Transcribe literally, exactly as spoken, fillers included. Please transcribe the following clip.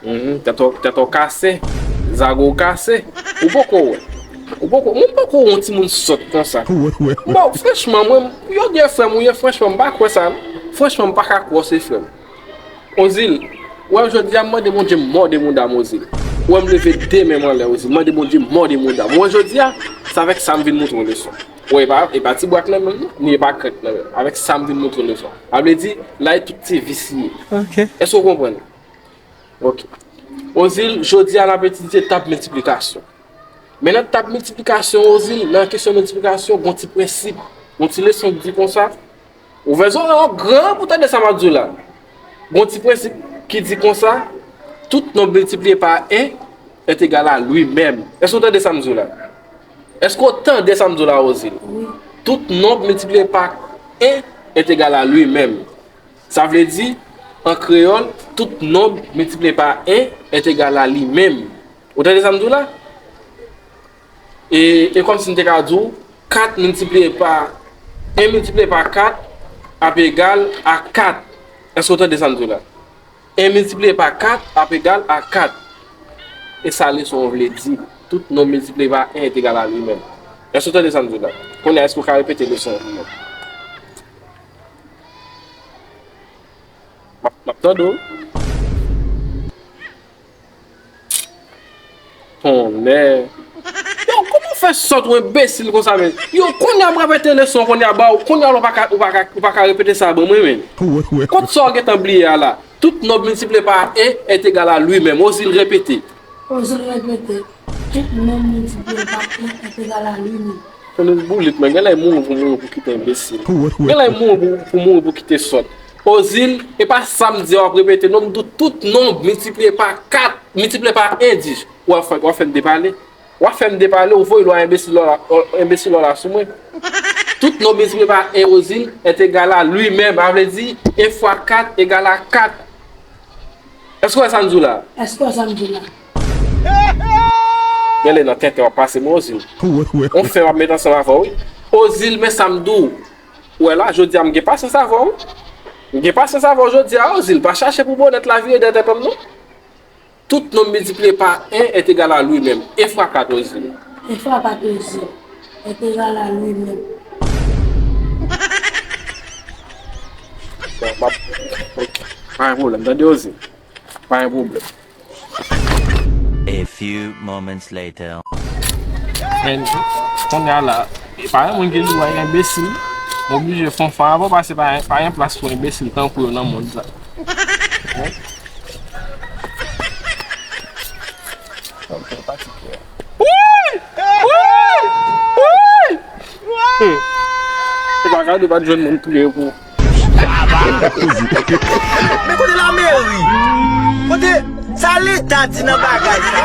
Mhm, tèt ou, tèt ou kase, zago w kase. Ou poko wè. Ou poko, mwen poko wè yon timoun sòt konsa. Bon, franchman, mwen, yo gen frè m, ou ye, franchman, m pa kwè sa, non. Franchman, m pa ka kwè w se frè m. Ozil, ou wè jodi a, m mande Bondye mòde mouda m, Ozil. Ou wè m leve de men m anlè, Ozil, mande Bondye mòde mouda m. Ou wè jodi a, se avèk sa m vin montre w leson. Ou wè, e pa, e pa ti bwat nan men m, non, ni e pa krèk nan men m. Avèk sa m vin montre w leson. Sa vle di, la e tout ti vis li ye. Ok. Èske w konprann? Ok. Ozil, jodi a n ap etidye tab miltiplikasyon. Men nan tab miltiplikasyon, Ozil, nan kesyon miltiplikasyon, gon ti prensip, gon ti leson ki di konsa. Ouvè zòrèy w gran pou w tande sa m ap di w la. Gon ti prensip ki di konsa, tout nonb miltipliye pa en est égal à lui-même. Èske w tande sa m di w la? Èske w tande sa m di w la, Ozil? Wi. Tout nonb miltipliye pa en est égal à lui-même. Sa vle di, an kreyòl, tout nonb miltipliye pa en est égal à li menm. Ou tande sa m di w la? E, e kòmsi m te ka di w, kat miltipliye pa, en miltipliye pa kat ap egal a kat. Èske w tande sa m di w la? En miltipliye pa kat ap egal a kat. E sa leson an vle di, tout nonb miltipliye pa en est égal à lui-même. Èske w tande sa m di w la? Kounye a, èske w ka repete leson an pou mwen? M ap, m ap tande w. Tonnè. Yo, kòman w fè sòt ou enbesil konsa, men? Yo, kounye a m repete leson, kounye a ba w, kounye a la w pa ka, ou pa ka, ou pa ka repete sa ban mwen, men. Kot sa w gentan bliye a la? Tout nonb miltipliye pa en est égal à lui-même. Ozil repete. Ozil repete. Tout nonb miltipliye pa en est égal à lui-même. Tonnè boulit, men, genlè mouri pou mouri pou kite enbesil. Genlè mouri pou, pou mouri pou kite sòt. Ozil, e pa sa m di a w ap repete, non, m di w tout nonb miltipliye pa kat, miltipliye pa en, dis. W ap fè, w ap fè m depale. W ap fè m depale, ou voye lwa enbesil la, enbesil la sou mwen. Tout nonb miltipliye pa en, Ozil, est égal à lui-même. Sa vle di, en fwa kat egal a kat. Èske w wè sa m di w la? Èske w wè sa m di w la? Genlè nan tenten w ap pase mwen, Ozil. On fen w ap met ansanm avè w, wi. Ozil, men sa m di w. Ou wè la, jodi a m gen pasyans avè w. M gen pasyans avè w jodi a, Ozil. Pa chache pou bonèt la vire dèyè tèt an m, non. Tout nonb miltipliye pa en est égal à lui-même. En fwa kat, Ozil. En fwa kat, Ozil, est égal à lui-même. Bon, m ap, ok. Pa gen pwoblèm, tande, Ozil. Pa gen pwoblèm. A few moments later. Men, kounye a la, e pa yon moun ki lwa enbesil. M oblije fè yon fanm avè w, paske pa, pa gen plas pou enbesil tankou yo nan mond sa. Wi! Wi! Wi! Hmm. Ou pa gade, ou pa t jwenn moun touye pou. Men kote lameri? Kote sa leta di nan bagay sa?